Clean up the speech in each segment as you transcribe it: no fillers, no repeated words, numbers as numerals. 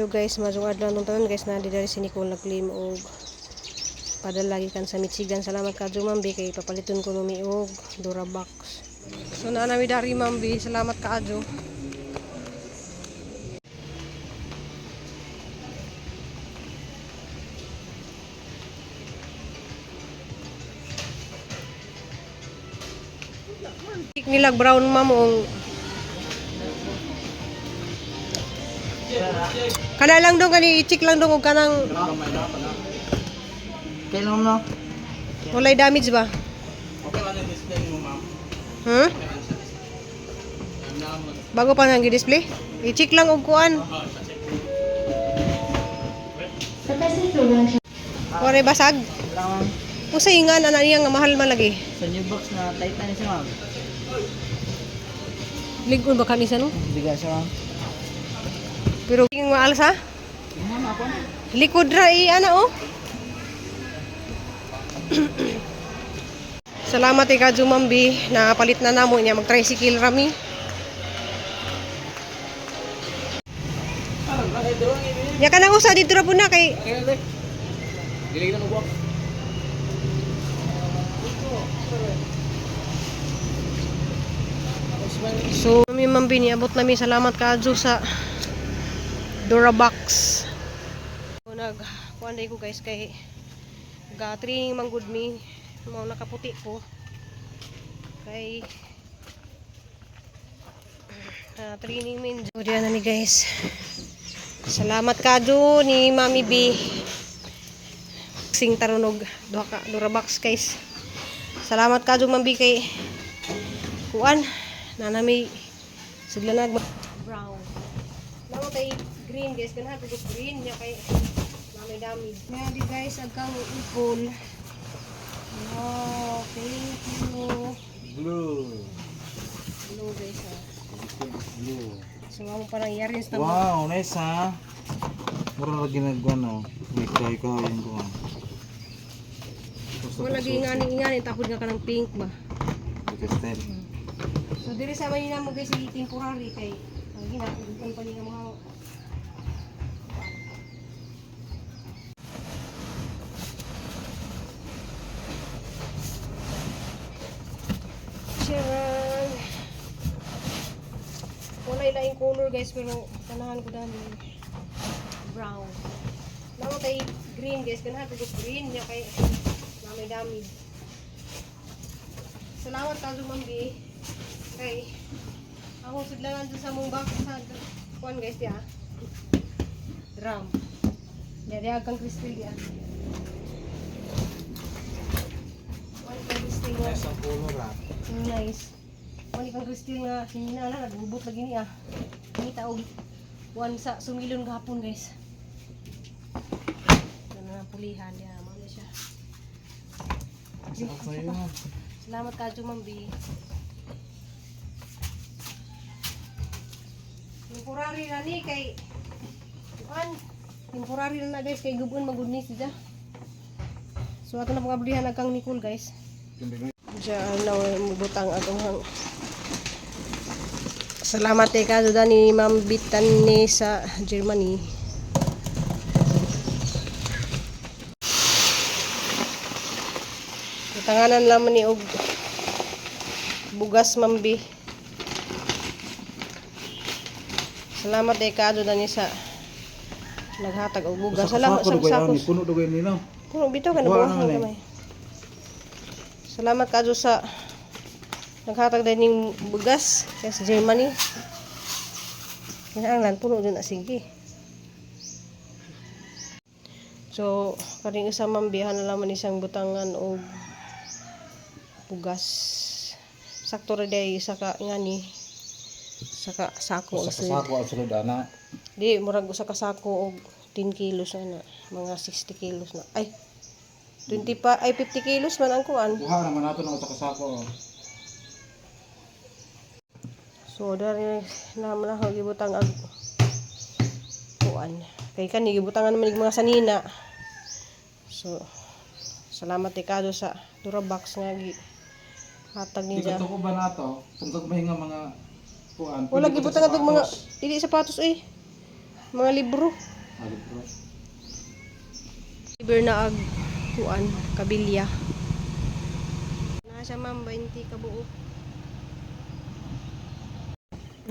Hello guys, maayong adlaw nung tanan guys, na diri si Nicole nag-claim og padala gikan sa Michigan. Salamat ka Ma'am B kay papaliton ko numi og Durabox. So naa nami dari, Ma'am B, salamat kaadyo. Nilag brown, ma'am, og kana lang dong, kani i-check lang dong og kanang Kailan mo? Walay damage ba? Okay lang yung display mo, ma'am. Hmm? Okay lang siya display. Bago pa nang gi-display? I-check lang og kuan. Walay basag. Wala, ma'am. Usay nga na niya nga mahal man lagi. Sa new box na Titan siya, ma'am. Ligon ba kanisa, no? Biga siya, ma'am. Pero yung maalsa, Ma'am, ako na. Likod ra i ana oh. Salamat kay Kadyo Ma'am B, nakapalit na namo niya mag tricycle rami. Ya kanang usa dito ra po na kay Dili na mag-walk. So, mi Ma'am B, niabot nami, salamat kaadyo sa Durabox. So, nag kuan ko guys kay ga training man gud mi, mao nakaputi ko kay training min. So, diyan na mi guys. Salamat kaadyo ni Mami B. Sing tarunog duha ka Durabox guys. Salamat kaadyo, Ma'am B, kay kuan nanami sila nag brown. Namo tay green guys, ganahan pud og green nya kay namay damage. Kaya di guys agkang ipon. Wow, thank you. Blue. Blue guys ah. Blue. So amo parang i-arrange na mo. Wow, nice ha. Mura na ginagawa no. May kahoy-kahoy yung kuha. Wala gi ingani ingani tapod nga kanang pink ba. Because So diri sa man namo guys i temporary kay ang gina pa ni nga mga. Sharon. Walay laing color guys, pero ganahan ko dani brown. Namo tay green guys, ganahan ko og green nya kay namay damage. Salamat ka Ma'am B. Kay ako sudlanan dun sa mong box sa kuan guys di ah. Drum. Di kang crystal di ah. Kuan kang crystal nga. Nice ang color ah. Nice. Kuan kang crystal nga sinina na nagbubot lagi ni ah. Ngita og kuan sa sumilon gahapon guys. Ano na pulihan di ah, mao na siya. Sarap sa'yo, ma'am. Salamat ka, Ma'am B. Temporary na ni kay kuan. Temporary na na guys kay gubon magudnis dida. So ato na pong ablihan ang kang Nicole guys. Diyan na mubutang atong hang. Salamat kay ka ni Ma'am Bitan ni sa Germany. Tanganan lamang ni og bugas, Ma'am B. Salamat kay kaado ni sa naghatag og bugas. Salamat sa sakos. Puno dugay nila. Puno bitaw ka na Wala buwas naman eh. gamay. Salamat kaadto sa naghatag din ning bugas sa Germany. Kinahanglan puno dun na, sige. So, kaning isa, Ma'am B, na laman isang butangan og bugas. Sakto ra day isa ka ngani. Isa ka sako Sa ang sulod. sako ang sulod ana. Di murag usa ka sako og 10 kilos na, mga 60 kilos na. Ay, 20 pa, ay 50 kilos man ang kuan. Kuha naman nato ng usa ka sako. Oh. So dari naman ako gibutang ag kuan. Kay kani gibutangan naman ig mga sanina. So salamat kay kado sa Durabox nga gi hatag Di niya. ka ko ba nato? Tungkol ba nga mga kuan? Wala pwede ko gibutangan sa og mga sapatos. dili sapatos eh. Mga libro. Alibro. Liber na ag kuan kabilya. Na siya ma'am 20 ka buok.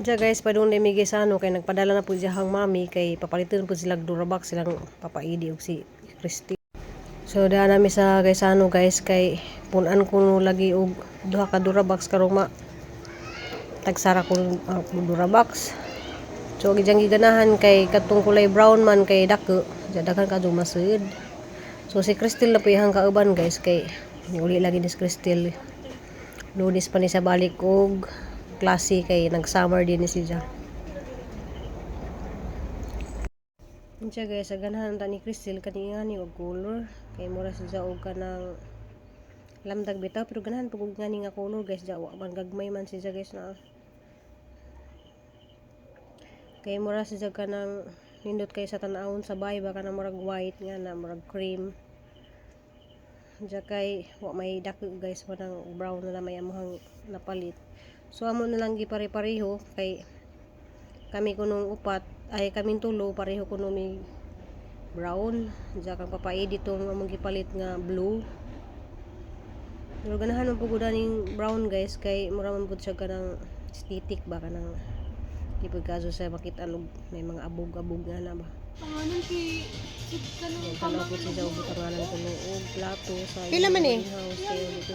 Diya guys, padung ni Miguel Sano kay nagpadala na po siya hang mami kay papalitan po sila Durabox silang papaidi og si Christy. So daan nami sa Gaisano guys kay punan ko no lagi og duha ka Durabox karong ma tagsara ko ang Durabox. So ang ijang giganahan kay katong kulay brown man kay dako, diya daghan ka masud. So si Crystal na po iyang kauban guys kay uli lagi ni si Crystal. Lunes pa ni sa balik og klase kay nag-summer din ni siya. Unsa guys, sa ganahan ta ni Crystal kani nga ni og color kay mura siya og kanang lamdag bitaw pero ganahan pug og ngani nga color guys, ja wa man gagmay man siya guys na kay mura siya kanang nindot kay sa tan-awon sa bahay ba kanang murag white nga na murag cream. Diya kay wa may dako guys, manang brown na lang may amuhang napalit. So amo na lang gipare-pareho kay kami kunong upat ay kaming tulo pareho kuno mi brown. Diya kang papaidi tong among gipalit nga blue. Pero ganahan man pud ning brown guys kay mura man pud siya kanang aesthetic ba kanang di pud kaso sa makita og may mga abog-abog nga na ba. Pangalan kay Yan, tanaw po siya og butanganan kuno og plato sa Pila man eh? house kay dito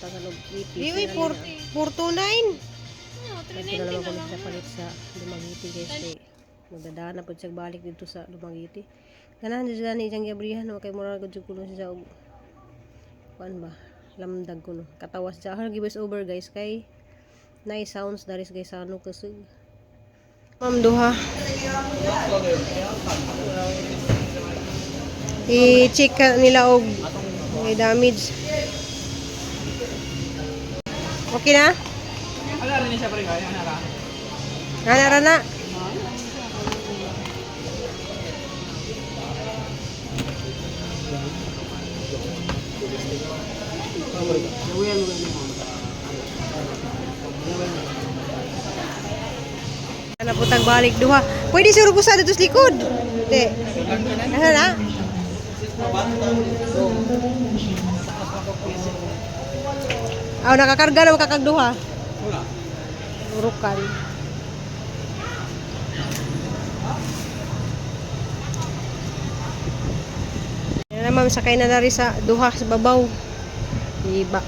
tangan og ipis. Di, uy, 429. Ito na naman ko siya palit sa Dumaguete guys kay magdadaan na pud siya balik dito sa Dumaguete. Ganahan siya ni iyang giabrihan no kay mura gud kuno siya og kuan ba lamdag kuno. Katawas siya har give us over guys kay nice sounds daris guys ano kusog. Ma'am, duha. I-check ka nila og may damage. Okay na? Ana ra na. Ana putang balik duha. Pwede siguro ko sa dito sa likod. Di. Ano na? Aw nakakarga na makakagduha. Urukan. Yan na ma'am, sakay na na rin sa duha sa babaw. Iba.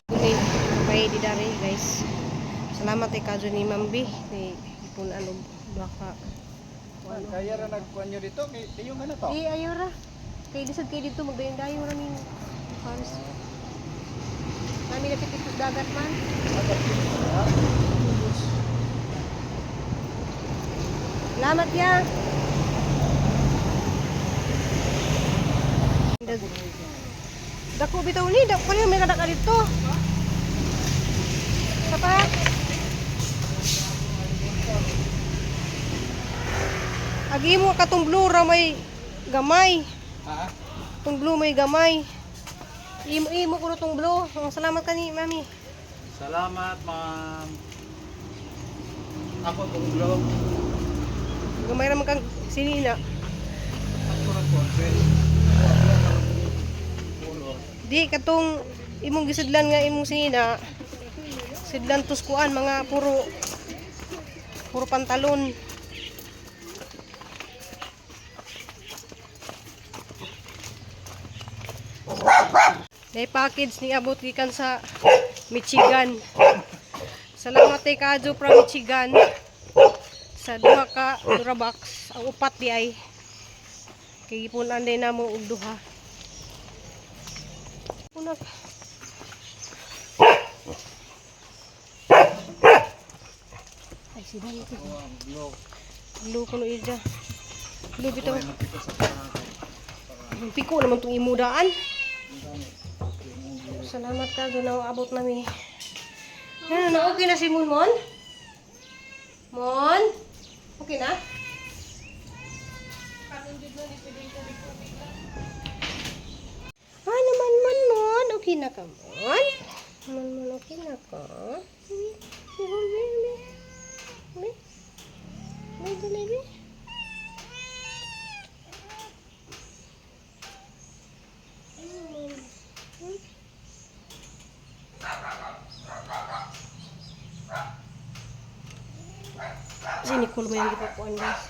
Okay, okay di dari guys. Salamat kay Kajo ni Ma'am B. Ni ipon ano baka. Kaya ra nagkuan nyo dito, kay tiyo nga na to. Eh, ayaw ra. Kay lisod kay dito magdayon-dayon ra ning fans. Nami dapit dito sa dagat man. Salamat ya. Dako bitaw ni, dako niyo may kadaka dito. Sapa? Agi mo katong blue ra may gamay. Ha? Tong blue may gamay. Imo imo kuno tong blue. Ang salamat kani mami. Salamat, ma'am. Ako tong vlog. Gamay ra man kang sinina. Ako ra ko. Di katong imong gisudlan nga imong sinina. Sudlan tus kuan mga puro puro pantalon. May package ni abot gikan sa Michigan. Salamat kay Kajo from Michigan sa duha ka Durabox ang upat di ay kay gipunan din namo og duha. Unak. Ay, si Dante. Blue kuno ija. Blue bitaw. Piko naman tong imudaan. Salamat ka, doon na abot nami. Ano na, okay na si Mon Mon? Mon? Okay na? Ah, naman, Mon Mon. Okay na ka, Mon? Mon Mon, okay na ka? Ito maybe. Si Nicole mo yung gipakuan, guys.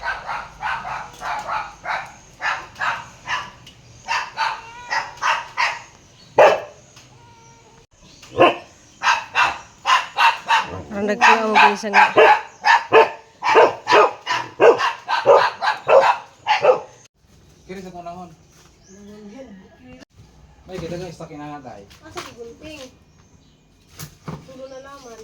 Ang nagkuha mo guys nga. Kiri sa tunahon. May kita nga istak na tayo. Asa gigunting? Tulo na naman.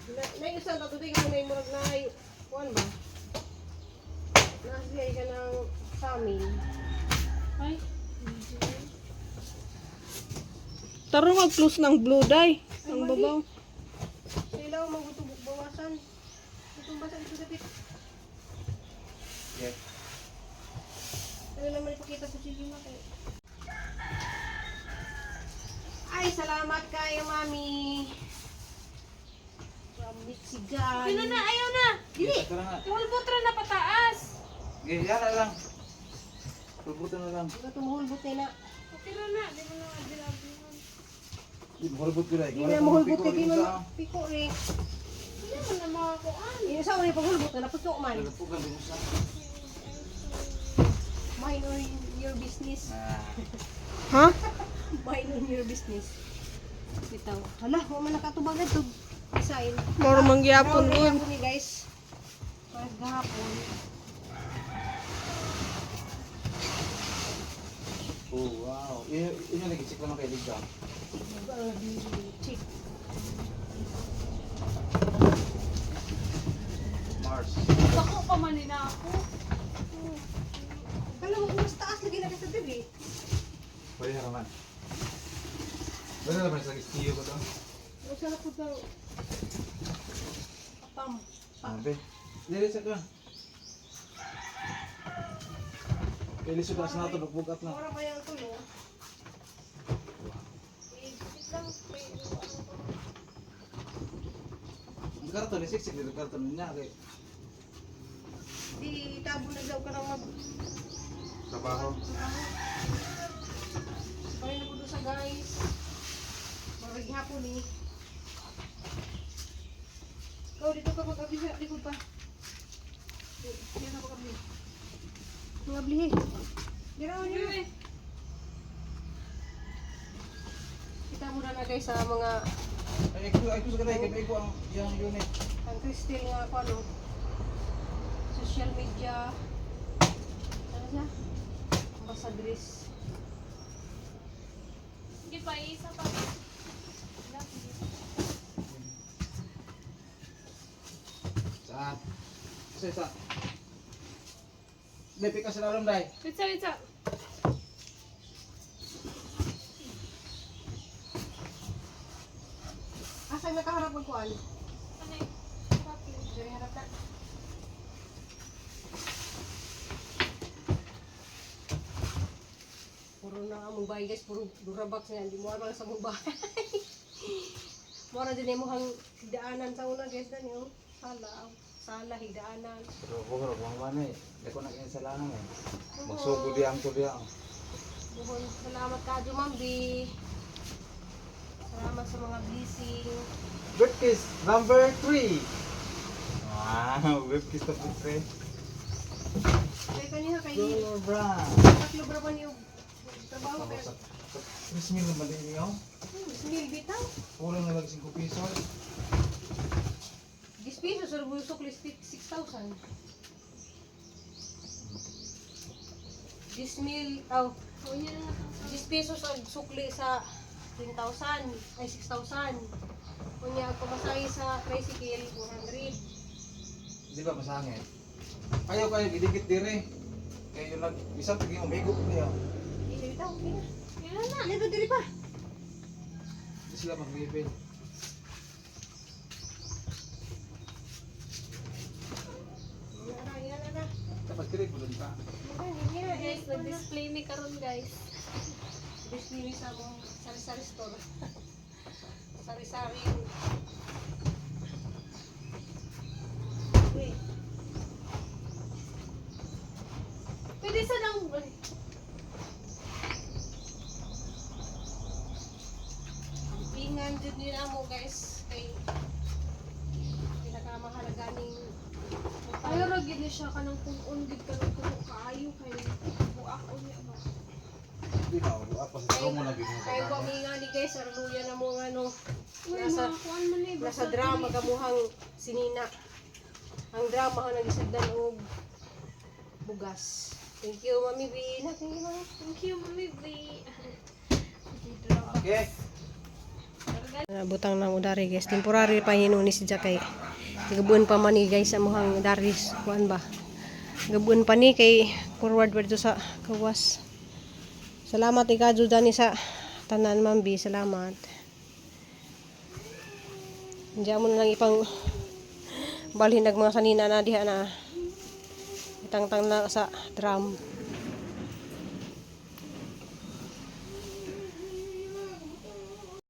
Na naiusan ta tuloy kung nay murag nay kuan ba? Nasiya ka ng samin. Ay. Taro mag-close ng blue dye. Ang babaw. Sa ilaw maguto bawasan. Itong basa ito dapit. Yeah. Ano naman ipakita sa sige kay. Ay, salamat kayo, Mami. From Michigan. Sino na? Ayaw na! Dili. Tara na. Ihulbot ra na pataas. Okay, yan na lang. Pulbutan na lang. Ito tumuhulbot na. Okay ra na. Di mo na adilabihan. Di, mahulbot ko na. Di na mahulbot kay di man piko eh. Hindi mo na makakuan. Yung sa una paghulbot na naputok man. Nalapugan, di mo sa. Mind on your business. Ah. Ha? Mind on your business. Bitaw. Hala, wa man nakatubag adto. Design. Moro mangyapon Brown un. gihapon ni guys. Parang gahapon. Oh, wow. Yun, yun yung nag-check naman kay Liga. Chick. Mars. Bako pa man nila ako. Kala mo mas taas lagi na kasi diri. Pwede na naman. Pwede na naman sa studio ko to. Usa na pud bang pam. Sabi. Dili sa ka. Kay lisod na sa nato nagbugat na. Ora pa yung tulo. Eh, sit lang. May ano to. Ang karton ni siksik dito karton niya kay Di tabo na daw ka nang mag trabaho. Bye na po doon sa guys. Marag hapon eh. Ikaw dito ka mag-abli sa likod pa. Dito ka mag-abli. Mag-abli eh. Dira niyo. Uy, Kita mo na na guys sa mga Ay ko ay ko sa kanay kay ko ang yang unit. ang Crystal nga ako ano. Social media. Ano siya? Ambassadress. Hindi pa, isa pa. Saan? Isa isa. Dai pika sa lalom dai. Wait sa, wait sa. Asa nakaharap ang kuan? Ano yun? Copy. Diri harap na. Puro na among bahay guys, puro durabox na hindi mo alam sa among bahay. Mora din mo hang higdaanan sa una guys dani oh. Sala, oh. Sala higdaanan. Pero ko ro bang man eh. Dako na kay salahan eh. Magsugo di ang tubi ang. Buhon, salamat ka Ma'am B. Salamat sa mga blessing. Web kiss number 3. Wow, web kiss number 3. Kay kaniha kay Color brown. tatlo bra ba niyo trabaho kay Sa 3 mil naman din niyo. Smil bitaw. Kulang na lang 5 pesos. 10 pesos or busok 6,000. 10 mil, oh, Unya na lang. 10 pesos ang sukli sa 10,000, ay 6,000. Kunya, ang pamasahe sa tricycle, 400. Di ba masangit? Ayaw kayo gidikit dire. Kayo nag isang pigi umigo niyo. Di, bitaw, okay na. Yan na. Ano diri pa? Di sila mag-refill. Yan na, yan na. Dapat kiri po dun pa. Yan na, yan na. Guys, nag-display ni karon guys. Display sa among sari-sari store. Sari-sari. Kay pinakamahalaga ning Ayo ra gid ni siya kanang kun-on gid kanang kuno kaayo kay buak unya ba. Hindi na, wala pa sa tulong mo lagi mo sa Kay wa mi nga ni guys, aruya na mo nga no. Uy, Nasa mga kuan man eh. nasa Basta drama gamuhang sinina. Ang drama ang nagisagdan og bugas. Thank you, Mami B. Na, thank you, Mami. Thank you, Mami B. Okay. Butang na mo dari guys. Temporary pa hinuni si Jakay. Gabuan pa man ni guys ang muhang daris kuan ba. Gabuan pa ni kay forward pa dito sa kawas. Salamat ikadyo dani sa tanan, Ma'am B. Salamat. Diyan mo na lang ipang balhin nag mga sanina na diha na itangtang na sa drum.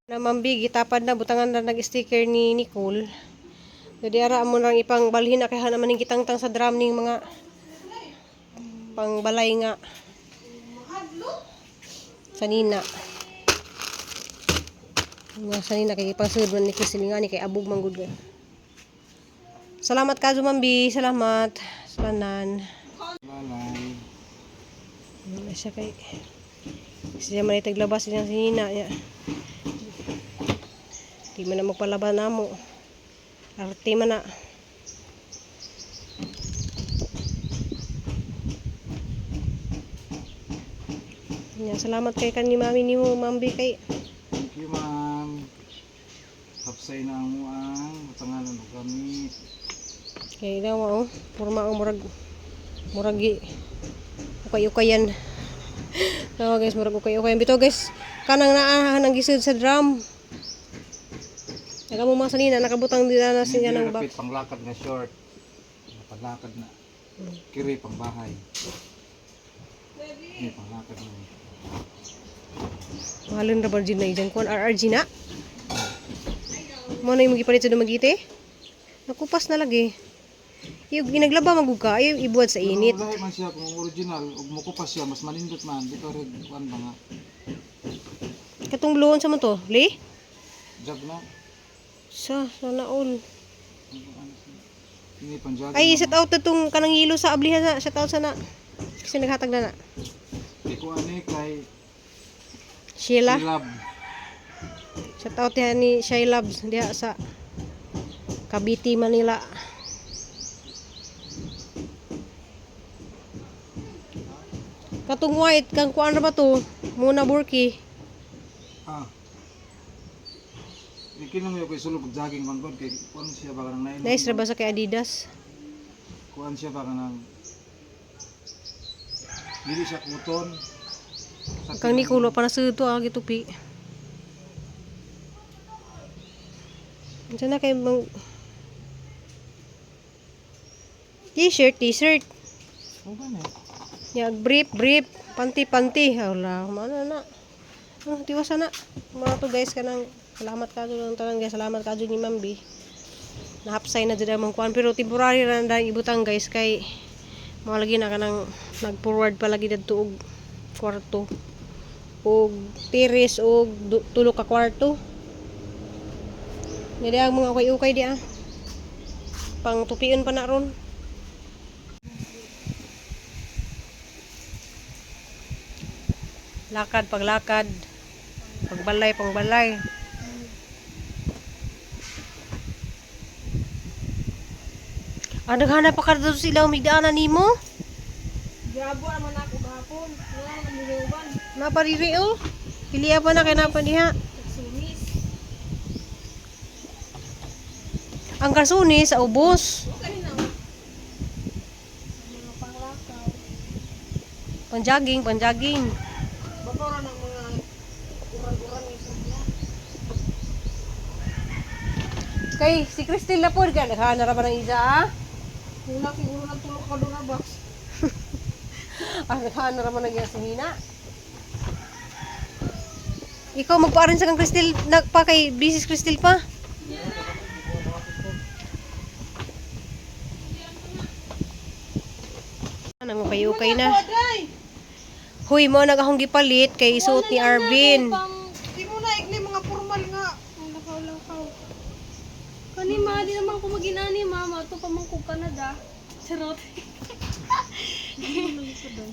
Na Ma'am B, gitapad na butangan na nag-sticker ni Nicole. Jadi ara mo lang ipang balhin na kay naman ning gitangtang sa drum ning mga pangbalay nga sanina. Mga sanina kay ipang sud man ni Krisilingani kay abog man gud. Salamat ka Ma'am B, salamat. Salanan. Lalay. Wala siya kay siya man itaglabas siya sinina niya. Di man na magpalaban namo. Arte man na. Nya, salamat kay kanyi mami nimo, Ma'am B, kay Thank you, ma'am. Hapsay na ang muang butangan ng gamit. Kay daw oh, purma ang murag murag gi ukay-ukayan. Oh guys, murag ukay-ukayan bitaw guys. Kanang naa nang gisud sa drum. Naga mo mga sanina nakabutang dila na siya ng box. Hindi panglakad nga short. Panglakad na. Kiri pangbahay. Hindi panglakad na. Mahalin ra ba na ijang kuan RRG na? Mo na yung gipalit sa Dumaguete? Nakupas na lagi. Iyo ginaglaba magug ka, iyo ibuhat sa init. Pero lahi man siya kung original ug mukupas siya mas manindot man di pa red kuan ba nga. Katong bluon sa man to, li? Jag na. Sa sana all. Hindi pang jogging. Ay, set out na tong kanang hilo sa ablihan na. Shout out sana. Kasi naghatag na na. Di ko ani kay Sheila. Lab. Shout out diha ni Shay Labs diha sa Cavite, Manila. Katong white kang kuan ra ba to? Muna Burki. Ah. Di kinong yo kay sulog og jogging man gud kay kuan siya ba kanang nylon. Nice ra ba sa kay Adidas? Kuan siya ba kanang dili siya kuton. Sa Kang ni kulo pa na to ah gitupi. Unsa na kay mang T-shirt, T-shirt. Oh, gani. Ya, brief, brief, panty, panty. Wala, mana na. Oh, tiwasa na. Mga to guys, kanang salamat ka dun tanan guys. Salamat ka ni Ma'am B. Nahapsay na dyan among kuan pero temporary ra na ibutang guys kay mga lagi na kanang nag-forward pa lagi dadto og kwarto og tiris og tulo ka kwarto. Dili ang mga ukay-ukay di ah. Pang tupion pa na ron. Lakad, paglakad. Pagbalay, pangbalay. Ah, naghanap pa ka dito sila umigdaanan nimo? Grabo naman ako gahapon. Wala naman niliwan. Napariri oh. Piliya pa na kay napa diha. Sumis. Ang kasuni sa ubos. Okay na. Mga panglakaw. Panjaging, panjaging. Baka ra ng mga uran-uran yung sa Kay si Christine na po, kay naghanap ra ba ng isa ah? Kulang siguro ng tulog ka doon na box. Ah, naghanap ra man ng isa si Nina. Ikaw magpaarin sa kang Christine na pa kay busy si Christine pa. Nang ukay-ukay na. Aday! Huy mo nag akong gipalit kay isuot ni Arvin. Pang Di mo na igni mga formal nga. lakaw-lakaw. Ma, di naman ko maginani, ma. Ito pa man ko Canada. Charot.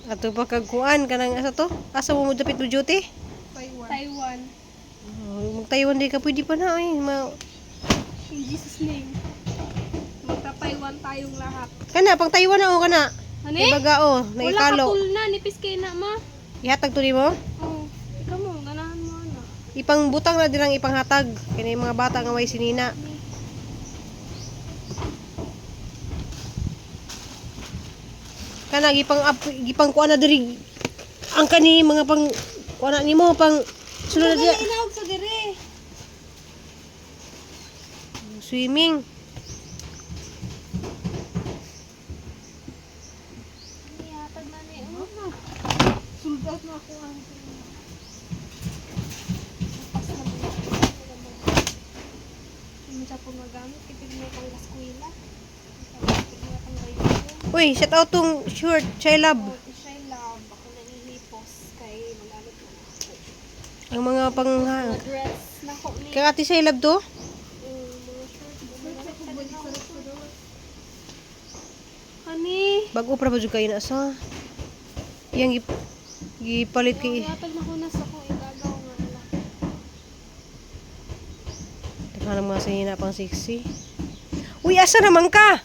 Ato pa kag kuan kanang asa to? Asa mo mo dapit mo duty? Taiwan. Taiwan. Oh, mag Taiwan di ka pwede pa na ay. Ma In Jesus name. Magka-Taiwan tayong lahat. kana pang Taiwan na o kana. Ano May eh? baga o, Wala ka naikalo. pool na, nipis kay na, ma. Ihatag to nimo? Oh, ikaw mo, ganahan mo ano. Ipang butang na dirang ipanghatag kini mga bata nga way sinina. Kana gipang up, gipang kuan na diri ang kani mga pang kuan na nimo pang sulod na diya. Inaog sa dire. Swimming. Ihatag na ni. Oh. Sold out na ako ang. Pas na mo. Hindi siya po magamit. Tipid mo pang gaskwila. Tipid mo pang rayuan. Uy, shout out tong shirt, Chai Love. Oh, siya love. Ako nangihipos kay magamit mo na ako. Ang mga pang Mga dress na ko ni. Kay Ate Chai Love to? Mga shirt. Magamit pa din ako. Kani. Bago pra ba jud kayo na sa? Yang gipalit kay Ihatag na ko na sa kong igagaw nga anak. Teka ng mga sinina pang sexy. Uy, asa naman ka?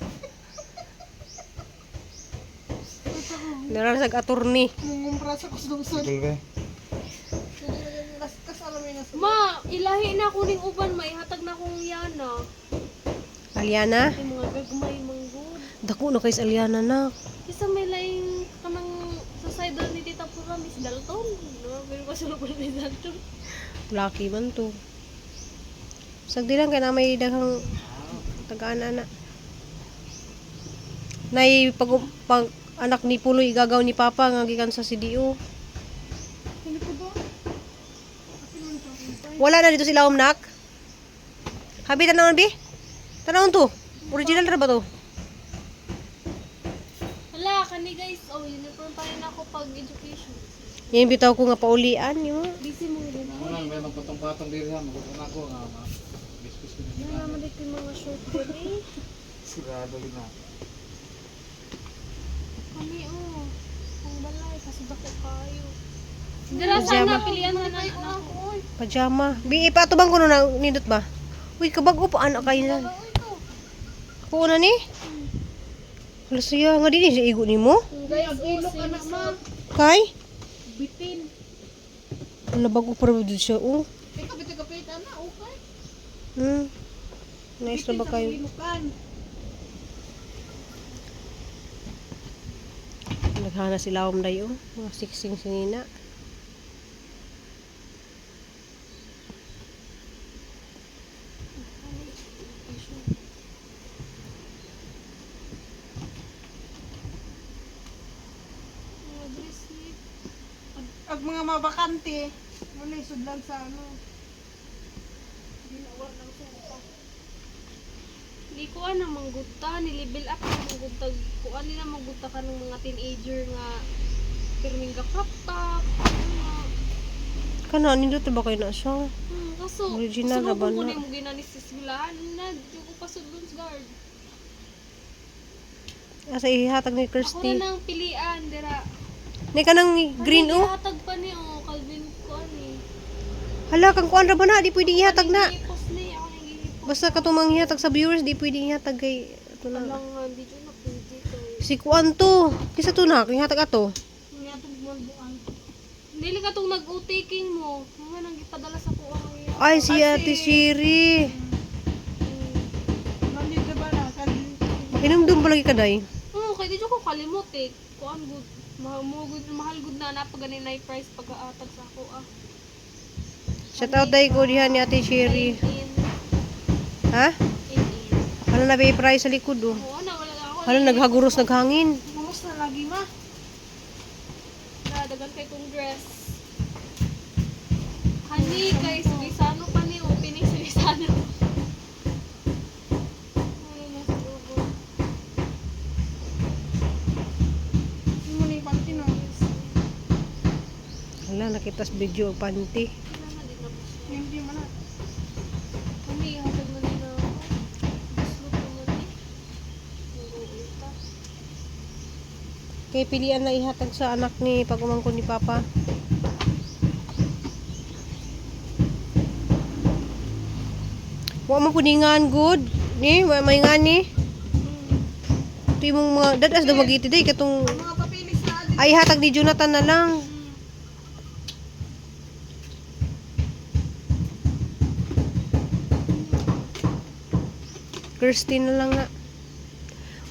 Naran sa attorney. Mungumpra sa kusdungson. Gulbe. Kas alam na sa. Ma, ilahi na ko ning uban, ma. Ihatag na kong yana. Aliana? Ay, mga gagmay, manggod. Dako na kay sa Aliana na. Isa may laing kanang sa side door ni Tita Pura, Miss Dalton. No, pero ko sila pala Miss Dalton. Lucky man to. Sagdi lang kay na may daghang tagaan na. Nay pag, pag anak ni Puloy igagaw ni Papa nga gikan sa CDO. Hindi ko ba? Wala na dito sila umnak. Habi tanawon bi? Tanawon to. Original ra ba to? Hala, kani guys, oh, uniform pa rin ako pag education. Yan bitaw ko nga paulian yun. Busy mong gupo. Ano lang, may magpatong-patong diri ha, magpatong ako nga ma. Bisbis ko Wala naman dito yung mga short din eh. Sigurado yun na. Kani, oh. Ang balay, kasi dako kayo. Dira sana, pilihan na na ako. Pajama. Bi ipatubang ko no na nindot ba? Uy, kabag-o pa anak kayo na. Ako na ni. Hala siya nga din siya igo nimo. Guys, oh, sino ma? Kay? Bitin. Hala bago pa ra jud siya oh. Ikaw bitaw kapit ana, okay. Nice na ba kayo? Linukan. Naghana sila om dayo. Mga siksing sinina. Mga dress ni. Ag mga mabakante, wala sudlan sa ano. Hindi ko ana manggugta, ni-level up na manggugta. Kuan nila manggugta ka ng mga teenager nga pirming ga crop top. Ano. Kana nindot ba kayo na siya? Kaso, Original na ba ko na? na yung ginani sa eskwelahan na, di ko pasudlon sa guard. Asa ihatag ni Ako Kirsty. na nang pilian, dira. Ni kanang green oh. Ihatag pa ni oh, Calvin ko ani. Hala kang kuan ra ba na? Di pwedeng ihatag na. Gihipos ni, ako nang gihipos. Basta katumang ihatag sa viewers, di pwedeng ihatag kay ito na. Alang nga, di dyan na pwede kay. Si kuan to. Kisa to na, ihatag ato. Dili ka tong nag-o-taking mo. Mga nang gipadala sa kuha ang iya. Ay, si Ate Shiri. Nandito ba na? Kan Makinumdum palagi ka, day. Oo, kay di jud ko kalimot eh. Kuan good. Mahal mo good, mahal good na na pag ganun na price pag-aatag sa ako ah. Shout out day ko diha ni Ate Shiri. In Ha? in. Hala na ba price sa likod oh. Oo na wala na ako. Hala naghaguros naghangin. Bungos na lagi ma. Nadagan kay kong dress. Hani kay Sugisano pa ni opening Sugisano. Ano na sa dugo. Hindi mo na yung panty no. Hala nakita sa video ang panty. Wala na din na po siya. Hindi mo na. Hani hatag na nila ako. Kay pilian na ihatag sa anak ni pag-umangkon ni Papa. Wa mo puningan good. Ni, wa may nga ni. Ito yung mga dadas daw magiti day katong Mga papilis na adi. ay hatag ni Jonathan na lang. Kirsty na lang na.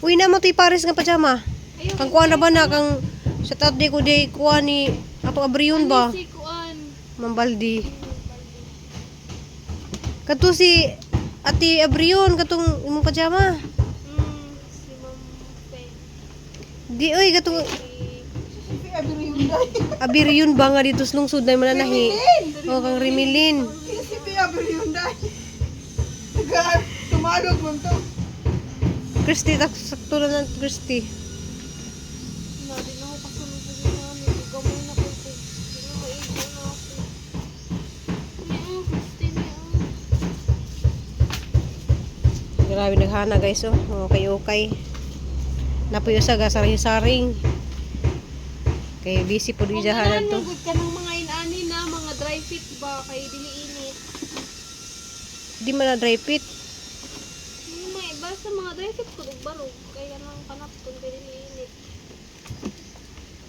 Uy na mo to'y Paris nga pajama. Ayaw, Kang kuan na ba na kang sa out di ko di kuan ni ato abriyon ba? Si kuan. Mambaldi. Kadto si Ate Abrion katong imong pajama. Si Ma'am Fe. Di oy katong Si Si Abiri Hyundai. Abirion ba nga dito sa lungsod na mananahi. O kang Rimilin. Si Abiri Hyundai. Taga, tumalog man to. Christy, sakto na ng Christy. Na, di na ako kasunod sa ginamit. Gamay na ko ito. Di na maigo na ako. Niya, Christine, niya. Grabe naghana guys oh. Okay, okay. Napuyo sa saring-saring. Kay busy po Kung di hanan ganahan to. mo, good ka ng mga inani na, mga dry fit ba, kay dili init. Di man na dry fit. Yung mga iba sa mga dry fit ko, barog. Kaya nang kanapton, kay dili init.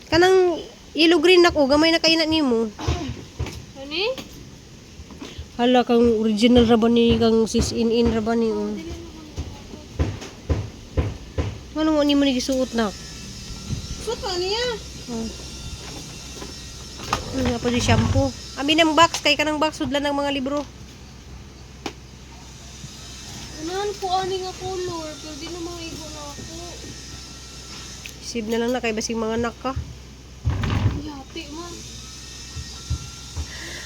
Kanang yellow green nako gamay na kay na nimo. Ano eh? Hala kang original ra ba ni kang sis in in ra ba ni oh. Dili na ko. Ngano mo nimo ni gisuot na? Suot na niya. Oh. Ano pa di shampoo. Amin ang box kay kanang box sudlan ng mga libro. Unahan ko ani nga color, pero di na maigo na ako. Sib na lang na kay basig mga anak ka. Yati man.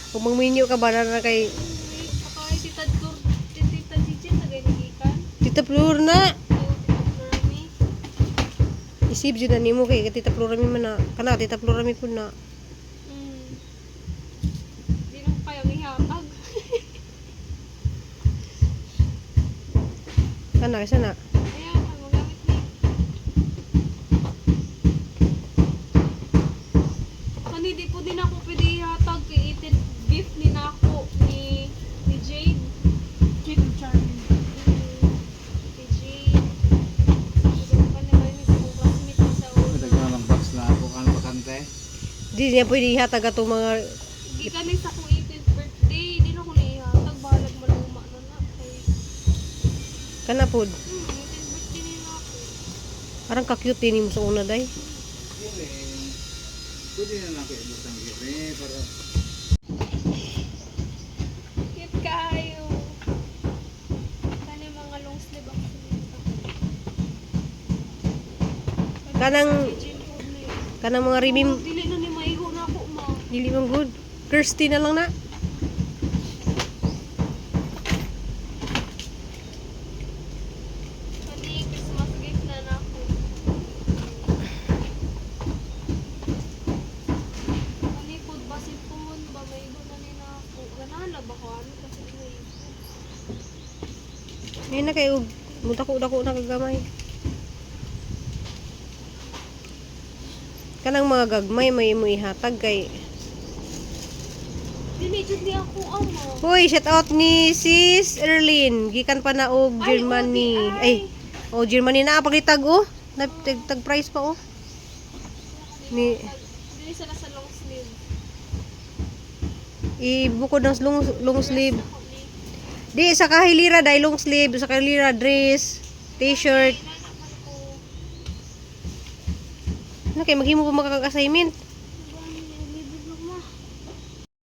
Kung mangminyo ka ba na kay Uy, Saka ay tita Flor, tita Gigi na ganigikan. Tita Flor na. Ayaw, tita Flor mi. Isip jud na nimo kay Tita Flor mi man na. Kana Tita Flor mi pud na. Di na ko kayang ihatag. Kana kaysa na. Ayaw, kay magamit ni. Kani di po din ako pwede ihatag kay itin gift ni nako ni Jade. Kid Charlie. Ni Jade. Sige pa naman ni sa kong classmate ni sa una. Daghan ng box na ako kan bakante. Di niya pwede ihatag atong mga Gikan ni sa akong 18th birthday, di na ko niihatag bahalag maluma na na. Kay kana pud. 18th birthday ni nako. Parang ka-cute din nimo sa una day. Dili. Pwede na lang kayo ibutang diri para Cute kaayo. Kani mga long sleeve ako. Kanang Jean po ni. kanang mga rimim Dili na ni maigo na ako ma. dili man good. Kirsty na lang na. Kani Christmas gift na nako. Kani pod ba si phone ba maigo na ni nako. Ganahan na ba ko ano kasi maigo. Ngayon na kay og mudako-dako na kagamay. Kanang mga gagmay may imo ihatag kay Dili jud ni ako ama. Hoy, shout out ni Sis Erlyn. Gikan pa na og Ay, Germany. oh, di Ay, ay. oh Germany na pagitag oh. Nag tag price pa oh. Ni Dili sa nasa long sleeve. ibukod ng long, long sleeve. Ako ni. Di sa kahilira dai long sleeve, sa kahilira dress, t-shirt. Ay, nana man ko. Ano kay maghimo pa makakag-assignment?